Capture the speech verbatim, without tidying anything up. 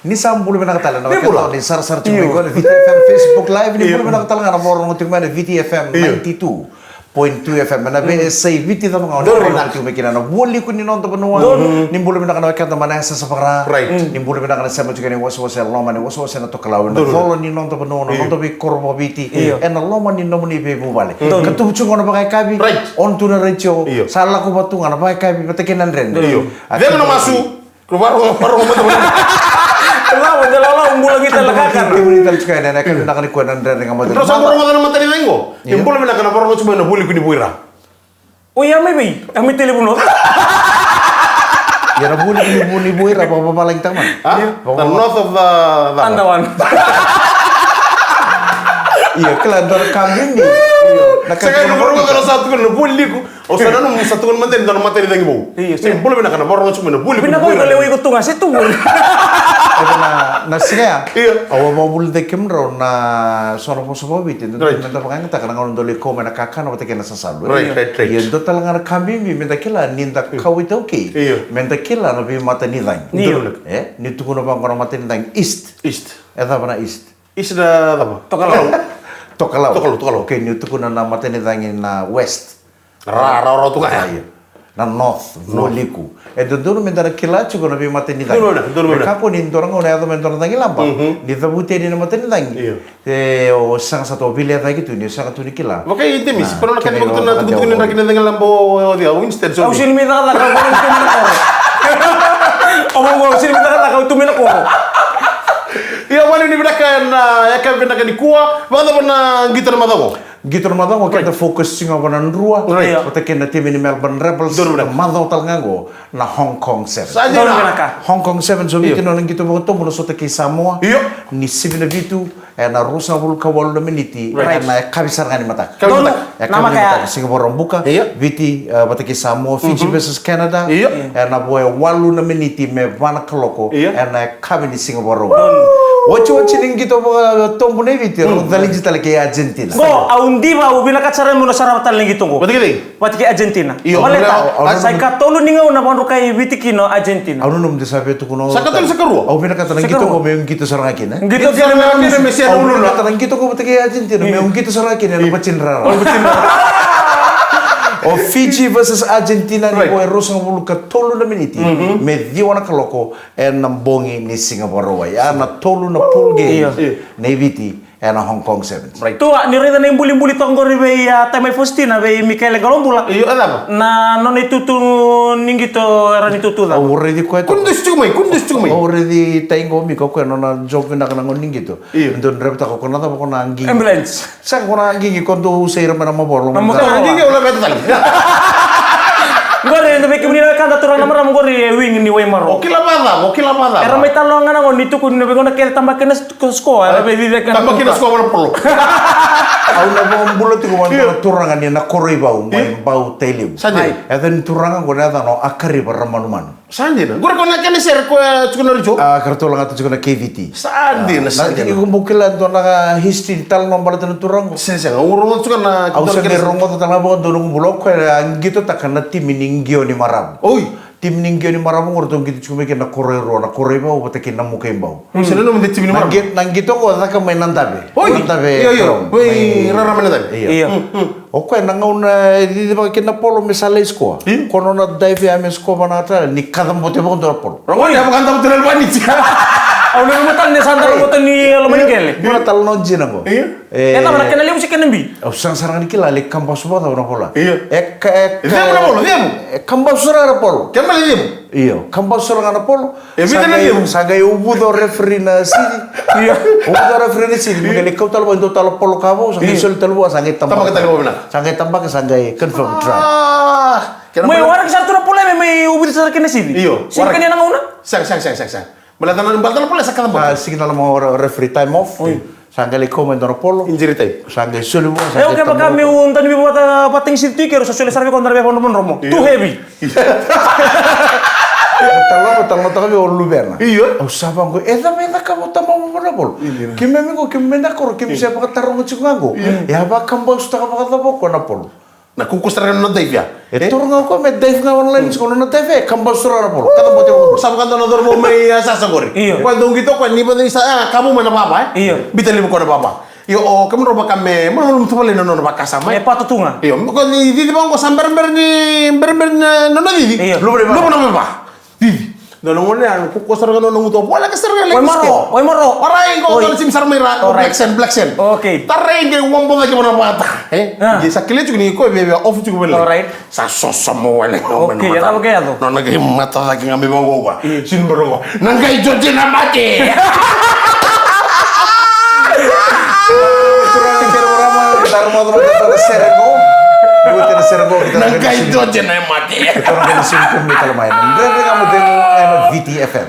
Ni sa bula vinaka tale na wekada ni sarasara tiko mai qo na Viti F M Facebook Live. Ni bula vinaka tale ga na vakarorogo tiko mai na Viti F M ninety-two point two F M. Na veiyasai Viti cava ga o ni vakarorogo tiko mai kina, na vualiku ni noda vanua. Ni bula vinaka na wekada mai na yasayasa vakaRa. Ni bula vinaka na sema tiko ni wasewase e loma ni wasewase na Tokalau, na colo ni noda vanua, na noda veikoro vakaviti, ena loma ni nomuni veivuvale. Ka tubu tiko qo na vakayakavi, on tu na retio, sa lako vata tu ga na vakayakavi vata kei na dredre. Cegu na masu. Ko vakarorogo, vakarorogo mada. Lavo, de lavo, bula qi tale kakana. Kemuni tale tiko ena, ena, ena, na ka ni koya na dredre ga mada. Dro sa vakarorogo na matanicagi qo. E bula vinaka na vakarorogo tiko mai na vualiku ni vuaira. Oi, a mai vei? A mai televuna. Ia na vualiku ni vu-, ni vuaira, vakavavalagi tale mada. A? The north of the, the underworld. Ia, kila, dua na ka bibi. Na ka sega ni vakarorogo na sa tukuna na vualiku. Au sa nanuma sa tukuna mada ni dua na matanicagi vou. Io, sega. Ni bula vinaka na vakarorogo tiko mai na vualiku ni vuaira. Vinaka vou, lewe iko tu ga, se tu vou. Io, na, na siga ya. Io. Au a vakavuli cake kemudrau na so na vosa vakaviti. Right. Meda vakayagataka na gauna dau lai kau mai na kakana vata kei na sasalu. Right, right, right. Io, dua tale ga na ka bibi meda kila ni da kau iTaukei. Io. Meda kila na veimatanicagi. Io. E, ni tukuna vaqo na matanicagi East. East. E cava na East? East na cava? Tokalau. Tokalau. Tokalau, Tokalau. Okay, ni tukuna na matanicagi na West. Ra, ra, ra, tu ga. Io. Na North, North. Vualiku. E dodonu meda na kila tiko na veimatanicagi. Donu na, donu na. Me kakua ni dua na gauna yaco me dua na cagilaba. Mhm. Ni cavuti yani na matanicagi. Io. E, o sega sara tu, o veilecayaki tu, ni o sega tu ni kila. Vakai Demis, na, ko na kena, kena itukutuku ni cagilaba o, o, o Winston, so. Au sega ni mai cakacaka, au tu mai na koro. Au sega ni mai cakacaka, au tu mai na koro. Io, mani ni vinaka na, e, ka vinaka nikua. Vakacava na qito na macawa qo? Qito na macawa qo, keda focus tiko ga vua na drua. Right. Vata kei na timi ni Melbourne Rebels. Donu vinaka. Macawa tale ga qo na Hong Kong Sevens. Sa donu vinaka. Hong Kong Sevens, o Viti, nona qito vakatobu na sota kei Samoa. Io. Ni sivi na vitu, ena ruasagavulu ka walu na miniti, right, ena yakavi sara ga ni mataka. Yakavi ni mataka. Yakavi ni mataka. Siga Vakaraubuka, io, Viti, e, vata kei Samoa, Fiji versus Canada, io, ena vo e walu na miniti me va na kaloko, io, ena yakavi ni Siga Vakaraubuka. Otioti ni qito vakatobu nei Viti, rau caliji tale kei Argentina. Qo, au diva, au vinakata sara meu na sarava tale na qito qo. Vata kei cei? Vata kei Argentina. Io, baleta, au, au, au, sa ikatolu ni gauna vakadrukai Viti kina o Argentina. Au nanuma de sa via tukuna. Sa ikatolu, sa ikarua? Au vinakata na qito qo meu qito sara ga kina. Qito sara ga kina, me sere uluna. Au vinakata na qito qo vata kei Argentina meu qito sara ga kina ena vatidrara. O Fiji versus Argentina, ni vo e ruasagavulu ka tolu na miniti me ciwa na kaloko ena bogi ni Siga Vakarauwai. A na tolu na pool games nei Viti ena Hong Kong Sevens. Right. Tua, ni raica na ibulibuli toka qori vei, a, Tamai Faustina, vei Mikaele Qalobula. Io, e cava? Na nona itutu ni qito, era ni tutu cava? Au raici koya toka. Kua ni dusi tiko mai, kua ni dusi tiko mai. Au raici tai qo, Mika, o koya nona joke vinaka na gauna ni qito. Io. Dou draivataka ko na cava, ko na qiqi. Ambulance. Sega, ko na qiqi, ko dou usai ira mai na mavoa. Na mavoa. Qiqi, au laveta tale. Qori, eda vei kemuni na wekada, turaga na marama, qori e wing ni Waimaro. O kila vacava, o kila vacava. Era mai talanoa ga na gauna ni tukuni na veigauna kece tabaki na Ko score, era vei vica kena. Tabaki na score na polo. Au na vakabula tiko vua na turaga ni na koro i Vau, mai Bau, Tailevu. Sa dina. E yaca ni turaga qo na yacana o Akariva Ramanumanu. Sa dina. Qori ko na kena sere ko, e, tiko na retio. A, ka ratou lagata tiko na K V T. Sa dina, sa dina. Tiko bau kila dua na history ni talanoa baleta na turaga qo. Sega, sega. Au rogoca tiko na. Au sa qai rogoca tale ga vakadua na noqu bula, o koya a qitotaka na timi ni Qio ni Maravu. Oi. Timi ni Qio ni Maravu qo ratou qito tiko mai kina na koro e rua, na koro i Vau vata kei na Muka i Bau. Oi, sa nanuma de timi ni Maravu. Na qi-, na qito qo caka mai Nadave. Oi, Nadave, io, io. Ground. Mai rarama Nadave. Io. Io. Mm, mm. O koya na gauna e cicivaka kina na polo me sa lai score. Io. Ko nona dive ya me score vaka na tale, ni kacabote vakadua na polo. Ragone, a vakadabote na levaniti. Au nanuma tale ni sa dara boto ni loma ni qele. Io. Ko na talanoa dina qo. Io. E, e cava na kena levu se kena bi? Au sega sara ga ni kila, lai kabasu vakacava na polo. Io. E ka, e ka, ceva na polo, ceva? E kabasu sara ga na polo. Kena mai ceva? Io, kabasu sara ga na polo. E vica na levu? Sa qai uvuca o referee na sici. Io. Uvuca o referee na sici, me qai lai kau tale vua e dua tale polo ka vou, sa qai soli tale vua, sa qai tabaka. Tabaka tale vua vinaka. Sa qai tabaka, sa qai confirm try. Ah, kena mai waraki sara tu na polo, me mai uvuca sara kina sici. Io. Sega ni kania na gauna? Sega, sega, sega, sega, sega. Baleta na, baleta na polo sa kacabote. Ah, signal mai o referee time off. Oi. Sa qai lai kau mai dua na polo. Injury time. Sa qai soli vua, sa qai tabaka. E, okay, vaka meu dau ni vata, vata ni sici tu i ke, sa soli sara vei koya na vei vono vono mo. Io. Too heavy. Talanoa, talanoataka vei au o luvena. Io. Au sa vaqo, e cava e cakava o tamaqu na polo. Io. Keimami qo, keimami na koro, keimami se vakataroga tiko ga qo. Io. E a vakabasutaka vakacava o koya na polo. Na kuku sara ga na dive ya. E toro ga o koya me dive ga online, siko na dive, e kaba sara na polo. Kaba sara na polo. Sa vakadua na cauravou mai, a, Sasa qori. Io. Koya dau qito koya ni vacai sa, a, kamu mai na vava, e? Io. Bita levu koya na vava. Io, o, kemudrau vaka me, ma, ma, tavale na nona vakasama, e? E pato tu ga. Io, koya ni cici vaqo sa berebere ni, berebere ni, na nona cici. Io. Luva na vava. Luva na vava. Cici. Dua na gone ya, kuku sara ga na nona gutu, voleka sara ga. Oi, Maro, oi, Maro. Warai qo, oi. Dua na simi sara mai ra, oi, right. Black Sand, Black Sand. Okay. Tarai qai wabocaki vana vata. E? A. Qai sa kilai tiko ni koya via, via off tiko vele. All right. Sa sosomo wale. Okay, ya tava ke yaco. Nona qai mata cake ga me vaqo va. Io. Sini bro qo. Na qai Joji na mate. Turaga kei na marama, da rogoca mada na sere qo. Oti na sere qo, na qai Joji na mate. Turaga kei na sere qo, me tala mai. Dredre Ga Mo Cegu, ena Viti F M.